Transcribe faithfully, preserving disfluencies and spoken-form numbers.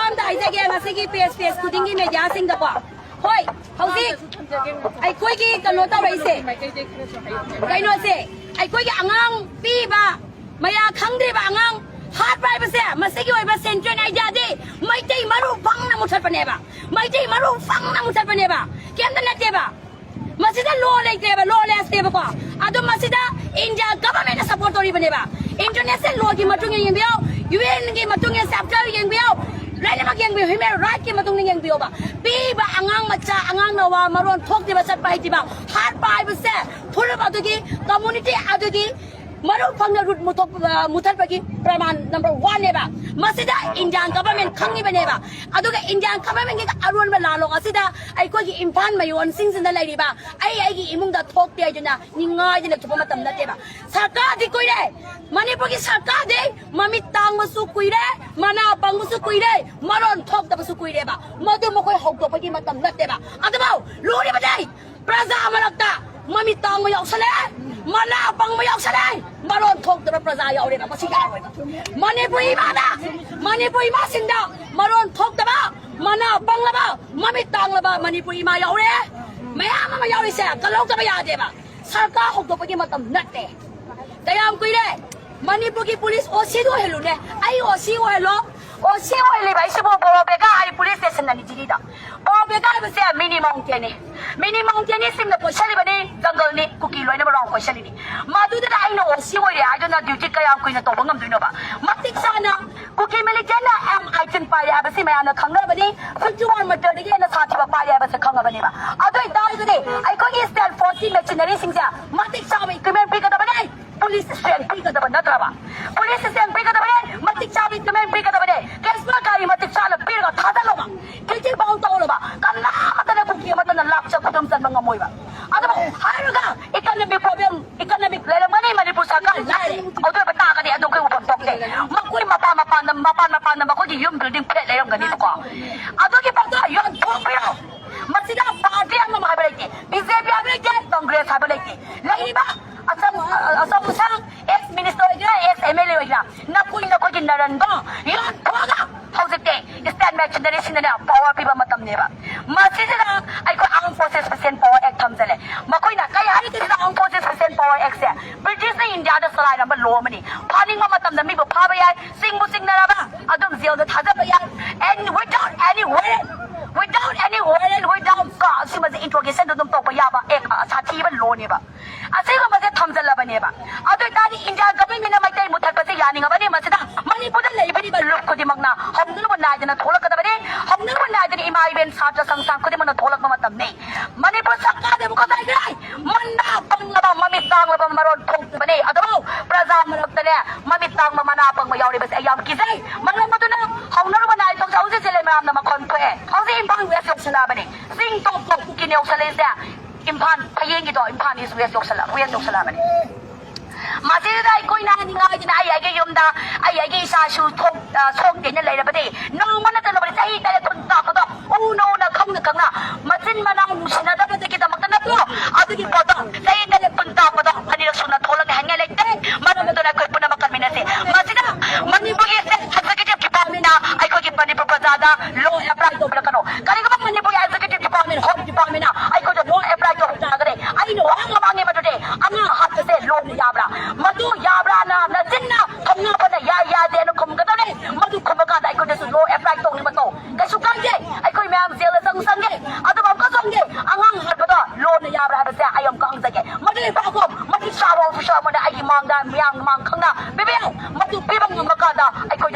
ꯑꯝꯇ ꯍꯥꯏꯖꯒꯦ, ꯉꯁꯤꯒꯤ ꯄꯦꯖ ꯄꯦꯖ ꯈꯨꯗꯤꯡꯒꯤ ꯃꯦꯗꯤꯌꯥꯁꯤꯡꯗꯀꯣ꯫ ꯍꯣꯏ, ꯍꯧꯖꯤꯛ ꯑꯩꯈꯣꯏꯒꯤ ꯀꯩꯅꯣ ꯇꯧꯔꯛꯏꯁꯦ, ꯀꯩꯅꯣꯁꯦ, ꯑꯩꯈꯣꯏꯒꯤ ꯑꯉꯥꯡ ꯄꯤꯕ ꯃꯌꯥ ꯈꯪꯗ꯭ꯔꯤꯕ ꯑꯉꯥꯡ ꯍꯥꯠꯄ ꯍꯥꯏꯕꯁꯦ, ꯃꯁꯤꯒꯤ ꯑꯣꯏꯕ ꯁꯦꯟꯇ꯭ꯔꯦꯜ ꯑꯥꯏꯗꯤꯌꯥꯗꯤ ꯃꯩꯇꯩ ꯃꯔꯨ ꯐꯪꯅ ꯃꯨꯊꯠꯄꯅꯦꯕ꯫ ꯃꯩꯇꯩ ꯃꯔꯨ ꯐꯪꯅ ꯃꯨꯊꯠꯄꯅꯦꯕ꯫ ꯀꯩꯝꯇ ꯅꯠꯇꯦꯕ꯫ ꯃꯁꯤꯗ ꯂꯣ ꯂꯩꯇ꯭ꯔꯦꯕ, ꯂꯣ ꯂꯦꯁꯅꯦꯕꯀꯣ꯫ ꯑꯗꯣ ꯃꯁꯤꯗ ꯏꯟꯗꯤꯌꯥ ꯒꯚꯔꯟꯃꯦꯟꯠꯅ ꯁꯄꯣꯔꯠ ꯇꯧꯔꯤꯕꯅꯦꯕ꯫ ꯏꯟꯇꯔꯅꯦꯁꯅꯦꯜ ꯂꯣꯒꯤ ꯃꯇꯨꯡ ꯏꯟꯅ ꯌꯦꯡꯕꯤꯌꯣ, ꯌꯨ ꯑꯦꯟꯒꯤ ꯃꯇꯨꯡ ꯏꯟꯅ ꯆꯦꯞꯇꯔ ꯌꯦꯡꯕꯤꯌꯣ, ꯂꯣꯏꯅꯃꯛ ꯌꯦꯡꯕꯤꯌꯨ, ꯍ꯭ꯌꯨꯃꯦꯟ ꯔꯥꯏꯠꯀꯤ ꯃꯇꯨꯡ ꯏꯟꯅ ꯌꯦꯡꯕꯤꯌꯣꯕ꯫ ꯄꯤꯕ ꯑꯉꯥꯡ ꯃꯆꯥ, ꯑꯉꯥꯡ ꯅꯋꯥ ꯃꯔꯣꯟ ꯊꯣꯛꯇ꯭ꯔꯤꯕ, ꯆꯠꯄ ꯍꯩꯇ꯭ꯔꯤꯕ, ꯍꯥꯠꯄ ꯍꯥꯏꯕꯁꯦ ꯐꯨꯔꯨꯞ ꯑꯗꯨꯒꯤ, ꯀꯝꯃꯨꯅꯤꯇꯤ ꯑꯗꯨꯒꯤ ꯃꯔꯨ ꯐꯪꯅ ꯔꯨꯠ ꯃꯨꯊꯣꯛ-, ꯑ, ꯃꯨꯊꯠꯄꯒꯤ ꯄ꯭ꯔꯃꯥꯟ ꯅꯝꯕꯔ ꯋꯥꯟꯅꯦꯕ꯫ ꯃꯁꯤꯗ ꯏꯟꯗꯤꯌꯥꯟ ꯒꯚꯔꯟꯃꯦꯟꯠ ꯈꯪꯉꯤꯕꯅꯦꯕ꯫ ꯑꯗꯨꯒ ꯏꯟꯗꯤꯌꯥꯟ ꯒꯚꯔꯟꯃꯦꯟꯠꯀꯤ ꯑꯔꯣꯟꯕ ꯂꯥꯂꯣꯡ ꯑꯁꯤꯗ ꯑꯩꯈꯣꯏꯒꯤ ꯏꯝꯐꯥꯜ ꯃꯌꯣꯟꯁꯤꯡꯁꯤꯗ ꯂꯩꯔꯤꯕ ꯑꯩ ꯑꯩꯒꯤ ꯏꯃꯨꯡꯗ ꯊꯣꯛꯇꯦ ꯍꯥꯏꯗꯨꯅ ꯅꯤꯡꯉꯥꯏꯗꯅ ꯊꯣꯛꯄ ꯃꯇꯝ ꯅꯠꯇꯦꯕ꯫ ꯁꯔꯀꯥꯔꯗꯤ ꯀꯨꯏꯔꯦ, ꯃꯅꯤꯄꯨꯔꯒꯤ ꯁꯔꯀꯥꯔꯗꯤ ꯃꯃꯤꯠ ꯇꯥꯡꯕꯁꯨ ꯀꯨꯏꯔꯦ, ꯃꯅꯥ ꯄꯪꯕꯁꯨ ꯀꯨꯏꯔꯦ, ꯃꯔꯣꯟ ꯊꯣꯛꯇꯕꯁꯨ ꯀꯨꯏꯔꯦꯕ꯫ ꯃꯗꯨ ꯃꯈꯣꯏ ꯍꯧꯗꯣꯛꯄꯒꯤ ꯃꯇꯝ ꯅꯠꯇꯦꯕ꯫ ꯑꯗꯨꯕꯨ ꯂꯨꯔꯤꯕꯗꯤ ꯄ꯭ꯔꯖꯥ ꯃꯔꯛꯇ ꯃꯃꯤꯠ ꯇꯥꯡꯕ ꯌꯥꯎꯁꯜꯂꯦ, ꯃꯅꯥ ꯄꯪꯕ ꯌꯥꯎꯁꯜꯂꯦ, ꯃꯔꯣꯟ ꯊꯣꯛꯇꯕ ꯄ꯭ꯔꯖꯥ ꯌꯥꯎꯔꯦꯕ꯫ ꯃꯁꯤ ꯌꯥꯔꯣꯏꯕ꯫ ꯃꯅꯤꯄꯨꯔ ꯏꯃꯥꯗ, ꯃꯅꯤꯄꯨꯔ ꯏꯃꯥꯁꯤꯡꯗ ꯃꯔꯣꯟ ꯊꯣꯛꯇꯕ, ꯃꯅꯥ ꯄꯪꯂꯕ, ꯃꯃꯤꯠ ꯇꯥꯡꯂꯕ ꯃꯅꯤꯄꯨꯔ ꯏꯃꯥ ꯌꯥꯎꯔꯦ, ꯃꯌꯥꯝ ꯑꯃ ꯌꯥꯎꯔꯤꯁꯦ ꯀꯜꯍꯧꯗꯕ ꯌꯥꯗꯦꯕ꯫ ꯁꯔꯀꯥꯔ ꯍꯧꯗꯣꯛꯄꯒꯤ ꯃꯇꯝ ꯅꯠꯇꯦ꯫ ꯀꯌꯥꯝ ꯀꯨꯏꯔꯦ? ꯃꯅꯤꯄꯨꯔꯒꯤ ꯄꯨꯂꯤꯁ ꯑꯣ ꯁꯤꯗ ꯑꯣꯏꯍꯜꯂꯨꯅꯦ꯫ ꯑꯩ ꯑꯣ ꯁꯤ ꯑꯣꯏꯍꯜꯂꯣ꯫ ꯑꯣ ꯁꯤ ꯑꯣꯏꯍꯜꯂꯤꯕ ꯑꯩꯁꯤꯕꯨ ꯕꯣꯔꯣꯕꯦꯒꯥ ꯍꯥꯏ ꯄꯨꯂꯤꯁ ꯁ꯭ꯇꯦꯁꯟꯗꯅꯤ ꯗꯤꯜꯂꯤꯗ꯫ ꯕꯣꯔꯣꯕꯦꯒꯥ ꯍꯥꯏꯕꯁꯦ ꯃꯤꯅꯤ ꯃꯥꯎꯟꯇꯦꯟꯅꯤ꯫ ꯃꯤꯅꯤ ꯃꯥꯎꯟꯇꯦꯟꯅꯤꯁꯤꯡꯅ ꯀꯣꯏꯁꯜꯂꯤꯕꯅꯤ, ꯖꯪꯒꯜꯅꯤ, ꯀꯨꯀꯤ ꯂꯣꯏꯅꯃꯛ ꯔꯥꯎꯟ ꯀꯣꯏꯁꯜꯂꯤꯅꯤ꯫ ꯃꯗꯨꯗꯨꯗ ꯑꯩꯅ ꯑꯣ ꯁꯤ ꯑꯣꯏꯔꯦ ꯍꯥꯏꯗꯨꯅ ꯗ꯭ꯌꯨꯇꯤ ꯀꯌꯥꯝ ꯀꯨꯏꯅ ꯇꯧꯕ ꯉꯝꯗꯣꯏꯅꯣꯕ? ꯃꯇꯤꯛ ꯆꯥꯅ ꯀꯨꯀꯤ ꯃꯤꯂꯤꯇꯦꯟꯅ ꯑꯦꯝ ꯑꯥꯏꯇꯤꯟ ꯄꯥꯏꯔꯦ ꯍꯥꯏꯕꯁꯤ ꯃꯌꯥꯝꯅ ꯈꯪꯅꯕꯅꯤ꯫ ꯐꯤꯐꯇꯤ ꯋꯥꯟ ꯃꯤꯇꯔꯗꯒꯤ ꯍꯦꯟꯅ ꯁꯥꯊꯤꯕ ꯄꯥꯏꯔꯦ ꯍꯥꯏꯕꯁꯦ ꯈꯪꯉꯕꯅꯦꯕ꯫ ꯑꯗꯨ ꯑꯣꯏꯇꯥꯔꯒꯗꯤ ꯑꯩꯈꯣꯏꯒꯤ ꯁ꯭ꯇꯦꯠ ꯐꯣꯔꯁꯀꯤ ꯃꯦꯆꯤꯅꯔꯤꯁꯤꯡꯁꯦ ꯃꯇꯤꯛ ꯆꯥꯕ ꯏꯀ꯭ꯋꯤꯞꯃꯦꯟ ꯄꯤꯒꯗꯕꯅꯤ꯫ ꯄꯨꯂꯤꯁ ꯁ꯭ꯇꯦꯟ ꯄꯤꯒꯗꯕ ꯅꯠꯇ꯭ꯔꯕ? ꯄꯨꯂꯤꯁ ꯁ꯭ꯇꯦꯟ ꯄꯤꯒꯗꯕꯅꯦ, ꯃꯇꯤꯛ ꯆꯥꯕ ꯏꯀ꯭ꯋꯤꯞꯃꯦꯟ ꯄꯤꯒꯗꯕꯅꯦ, ꯀꯦꯁꯄꯔ ꯒꯥꯔꯤ ꯃꯇꯤꯛ ꯆꯥꯅ ꯄꯤꯔꯒ ꯊꯥꯖꯜꯂꯣꯕ, ꯀꯤꯛ ꯀꯤꯛ ꯕꯥꯎꯟ ꯇꯧꯔꯕ, ꯀꯅꯥ ꯑꯃꯠꯇꯅ ꯀꯨꯀꯤ ꯑꯃꯠꯇꯅ ꯂꯥꯛꯆ ꯈꯨꯗꯨꯝ ꯆꯟꯕ ꯉꯝꯃꯣꯏꯕ꯫ ꯑꯗꯨꯕꯨ ꯍꯥꯏꯔꯒ ꯏꯀꯅꯃꯤꯛ ꯄ꯭ꯔꯣꯕ꯭ꯂꯦꯝ, ꯏꯀꯅꯃꯤꯛ ꯂꯩꯔꯝꯒꯅꯤ ꯃꯅꯤꯄꯨꯔ ꯁꯔꯀꯥꯔ ꯂꯥꯏꯔꯦ, ꯑꯗꯨ ꯑꯣꯏꯕ ꯇꯥꯔꯒꯗꯤ ꯑꯗꯨ ꯑꯩꯈꯣꯏ ꯎꯐꯝ ꯊꯣꯛꯇꯦ꯫ ꯃꯈꯣꯏ ꯃꯄꯥꯟ ꯃꯄꯥꯟꯗ, ꯃꯄꯥꯟ ꯃꯄꯥꯟꯗ ꯃꯈꯣꯏꯒꯤ ꯌꯨꯝ ꯕꯤꯜꯗꯤꯡ ꯐ꯭ꯂꯦꯠ ꯂꯩꯔꯝꯒꯅꯤꯕꯀꯣ, ꯑꯗꯨꯒꯤ ꯄꯣꯠꯇꯣ ꯌꯣꯟꯊꯣꯛꯄꯤꯔꯣ꯫ ꯃꯁꯤꯗ ꯄꯥꯔꯇꯤ ꯑꯃ ꯍꯥꯏꯕ ꯂꯩꯇꯦ, ꯕꯤ ꯖꯦ ꯄꯤ ꯍꯥꯏꯕ ꯂꯩꯇꯦ, ꯀꯪꯒ꯭ꯔꯦꯁ ꯍꯥꯏꯕ ꯂꯩꯇꯦ꯫ ꯂꯩꯔꯤꯕ ꯑꯆꯧ-, ꯑꯆꯧ ꯑꯁꯥꯡ, ꯑꯦꯛꯁ ꯃꯤꯅꯤꯁꯇꯔ ꯑꯣꯏꯒꯦꯔꯥ, ꯑꯦꯛꯁ ꯑꯦꯝ ꯑꯦꯜ ꯑꯦ ꯑꯣꯏꯒꯦꯔꯥ, ꯅꯈꯣꯏ ꯅꯈꯣꯏꯒꯤ ꯅꯔꯟꯗꯣ ꯌꯣꯟꯊꯣꯛꯑꯒ ꯍꯧꯖꯤꯛꯇꯤ ꯃꯦꯆꯤꯅꯔꯤꯁꯤꯡꯗꯅꯦ ꯄꯋꯥꯔ ꯄꯤꯕ ꯃꯇꯝꯅꯦꯕ꯫ ꯃꯁꯤꯁꯤꯗ ꯑꯩꯈꯣꯏ Armed Forces Special Power Act ꯊꯝꯖꯜꯂꯦ꯫ ꯃꯈꯣꯏꯅ ꯀꯩ ꯍꯥꯏꯔꯤꯒꯦ ꯁꯤꯗ Armed Forces Special Power Actꯁꯦ? ꯕ꯭ꯔꯤꯇꯤꯁꯅ ꯏꯟꯗꯤꯌꯥꯗ ꯆꯂꯥꯏꯔꯝꯕ ꯂꯣ ꯑꯃꯅꯤ꯫ ꯐꯥꯅꯤꯡꯕ ꯃꯇꯝꯗ ꯃꯤꯕꯨ ꯐꯥꯕ ꯌꯥꯏ, ꯆꯤꯡꯕꯨ ꯆꯤꯡꯅꯔꯕ ꯑꯗꯨꯝ ꯖꯦꯜꯗ ꯊꯥꯗꯕ ꯌꯥꯏ꯫ And without any warrant, without any warrant, without cause, ꯁꯤꯃꯁꯦ ꯏꯟꯇ꯭ꯔꯣꯒꯦꯁꯟꯗ ꯑꯗꯨꯝ ꯇꯧꯕ ꯌꯥꯕ ꯑꯦꯛ ꯁꯥꯊꯤꯕ ꯂꯣꯅꯦꯕ꯫ ꯑꯁꯤꯒꯨꯝꯕꯁꯦ ꯊꯝꯖꯜꯂꯕꯅꯦꯕ꯫ ꯑꯗꯨ ꯑꯣꯏꯇꯥꯔꯗꯤ ꯏꯟꯗꯤꯌꯥ ꯒꯚꯔꯟꯃꯦꯟꯅ ꯃꯩꯇꯩ ꯃꯨꯊꯠꯄꯁꯦ ꯌꯥꯅꯤꯡꯉꯕꯅꯤ꯫ ꯃꯁꯤꯗ ꯃꯅꯤꯄꯨꯔꯗ ꯂꯩꯕꯤꯔꯤꯕ ꯂꯨꯞ ꯈꯨꯗꯤꯡꯃꯛꯅ ꯍꯧꯅꯔꯨꯕ ꯅꯥꯏꯗꯅ ꯊꯣꯛꯂꯛꯀꯗꯕꯅꯤ꯫ ꯍꯧꯅꯔꯨꯕ ꯅꯥꯏꯗꯅ ꯏꯃꯥ ꯏꯕꯦꯟ ꯁꯥꯇ꯭ꯔ ꯁꯪꯁꯊꯥꯟ ꯈꯨꯗꯤꯡꯃꯛꯅ ꯊꯣꯛꯂꯛꯄ ꯃꯇꯝꯅꯤ꯫ ꯃꯅꯤꯄꯨꯔ ꯁꯔꯀꯥꯔꯗꯤ ꯑꯃꯨꯛ ꯀꯗꯥꯏꯗ ꯂꯩ? ꯃꯅꯥ ꯄꯪꯂꯕ, ꯃꯃꯤꯠ ꯇꯥꯡꯂꯕ ꯃꯔꯣꯟ ꯊꯣꯛꯇꯕꯅꯤ꯫ ꯑꯗꯨꯕꯨ ꯄ꯭ꯔꯖꯥ ꯃꯔꯛꯇꯅꯦ ꯃꯃꯤꯠ ꯇꯥꯡꯕ, ꯃꯅꯥ ꯄꯪꯕ ꯌꯥꯎꯔꯤꯕꯁꯦ ꯑꯩ ꯌꯥꯝ ꯀꯤꯖꯩ꯫ ꯃꯔꯝ ꯑꯗꯨꯅ ꯍꯧꯅꯔꯨꯕ ꯅꯥꯏ ꯊꯣꯛꯁꯦ꯫ ꯍꯧꯖꯤꯛꯁꯦ ꯂꯩꯃꯔꯥꯝꯗ ꯃꯈꯣꯟ ꯊꯣꯛꯑꯦ꯫ ꯍꯧꯖꯤꯛ ꯏꯝꯐꯥꯜ ꯋꯦꯁ ꯌꯧꯁꯜꯂꯛꯑꯕꯅꯤ꯫ ꯆꯤꯡ ꯇꯣꯞ ꯇꯣꯞ ꯀꯨꯀꯤꯅ ꯌꯧꯁꯜꯂꯛꯏꯁꯦ꯫ ꯏꯝꯐꯥꯜ ꯐꯌꯦꯡꯒꯤꯗꯣ ꯏꯝꯐꯥꯜ ꯏꯁ ꯋꯦꯁ ꯌꯧꯁꯜꯂꯛ-, ꯋꯦꯁ ꯌꯧꯁꯜꯂꯛꯑꯕꯅꯤ꯫ ꯃꯁꯤꯗ ꯑꯩꯈꯣꯏꯅ ꯍꯥꯏꯅꯤꯡꯉꯥꯏꯁꯤꯅ ꯑꯩ ꯑꯩꯒꯤ ꯌꯨꯝꯗ ꯑꯩ ꯑꯩꯒꯤ ꯏꯆꯥꯁꯨ ꯊꯣꯛ-, ꯑ, ꯁꯣꯛꯇꯦꯅ ꯂꯩꯔꯕꯗꯤ ꯅꯣꯡꯃ ꯅꯠꯇ꯭ꯔ ꯅꯣꯡꯃꯗꯤ ꯆꯍꯤ ꯇꯔꯦꯠ ꯀꯨꯟ ꯇꯥꯛꯄꯗꯣ ꯎꯅ ꯎꯅ ꯈꯪꯅ ꯈꯪꯅ ꯃꯆꯤꯟ ꯃꯅꯥꯎ ꯅꯨꯡꯁꯤꯅꯗꯕꯗꯒꯤꯗꯃꯛꯇ ꯅꯠꯇ꯭ꯔꯣ? ꯑꯗꯨꯒꯤ ꯄꯣꯠꯇꯣ ꯆꯍꯤ ꯇꯔꯦꯠ ꯀꯨꯟ ꯇꯥꯛꯄꯗꯣ ꯑꯅꯤꯔꯛ ꯁꯨꯅ ꯊꯣꯛꯂꯛꯅꯤ ꯍꯥꯏꯅꯤꯡꯉꯥꯏ ꯂꯩꯇꯦ꯫ ꯃꯔꯝ ꯑꯗꯨꯅ ꯑꯩꯈꯣꯏ ꯄꯨꯝꯅꯃꯛ ꯀꯟꯃꯤꯟꯅꯁꯤ꯫ ꯃꯁꯤꯗ ꯃꯅꯤꯄꯨꯔꯒꯤ State Executive Departmentꯅ ꯑꯩꯈꯣꯏꯒꯤ ꯃꯅꯤꯄꯨꯔ ꯄ꯭ꯔꯖꯥꯗ ꯂꯣ ꯑꯦꯄ꯭ꯂꯥꯏ ꯇꯧꯕꯤꯔꯛꯀꯅꯨ꯫ ꯀꯔꯤꯒꯨꯝꯕ ꯃꯅꯤꯄꯨꯔꯒꯤ Executive Department, Home Departmentꯅ ꯑꯩꯈꯣꯏꯗ ꯂꯣ ꯑꯦꯄ꯭ꯂꯥꯏ ꯇꯧꯕ ꯇꯥꯔꯒꯗꯤ ꯑꯩꯅ ꯋꯥꯍꯪ ꯑꯃ ꯍꯪꯉꯦ ꯃꯗꯨꯗꯤ ꯑꯉꯥꯡ ꯍꯥꯠꯄꯁꯦ ꯂꯣꯅ ꯌꯥꯕ꯭ꯔꯥ? ꯃꯗꯨ ꯌꯥꯕ꯭ꯔꯥꯅ ꯅꯆꯤꯟꯅ ꯊꯣꯡꯅꯥꯎ ꯐꯅ ꯌꯥꯏ ꯌꯥꯗꯦꯅ ꯈꯨꯝꯒꯗꯕꯅꯤ꯫ ꯃꯗꯨ ꯈꯨꯝꯃꯀꯥꯟꯗ ꯑꯩꯈꯣꯏꯗꯁꯨ ꯂꯣ ꯑꯦꯄ꯭ꯂꯥꯏ ꯇꯧꯅꯤꯡꯕ ꯇꯧ꯫ ꯀꯩꯁꯨ ꯀꯥꯏꯗꯦ꯫ ꯑꯩꯈꯣꯏ ꯃꯌꯥꯝ ꯖꯦꯜꯗ ꯆꯪ ꯆꯪꯒꯦ꯫ ꯑꯗꯨꯕꯨ ꯑꯃꯨꯛꯀꯁꯨ ꯍꯪꯒꯦ, ꯑꯉꯥꯡ ꯍꯥꯠꯄꯗꯣ ꯂꯣꯅ ꯌꯥꯕ꯭ꯔꯥ ꯍꯥꯏꯕꯁꯦ ꯑꯩ ꯑꯃꯨꯛꯀ ꯍꯪꯖꯒꯦ꯫ ꯃꯗꯨꯒꯤ ꯄꯥꯎꯈꯨꯝ ꯃꯗꯨ ꯆꯥꯕ ꯑꯣꯐꯤꯁꯔ ꯑꯃꯅ ꯑꯩꯒꯤ ꯃꯥꯡꯗ, ꯃꯤꯌꯥꯝ ꯃꯥꯡ ꯈꯪꯅ ꯄꯤꯕꯤꯌꯨ꯫ ꯃꯗꯨ ꯄꯤꯕ ꯉꯝꯕ ꯀꯥꯟꯗ ꯑꯩꯈꯣꯏ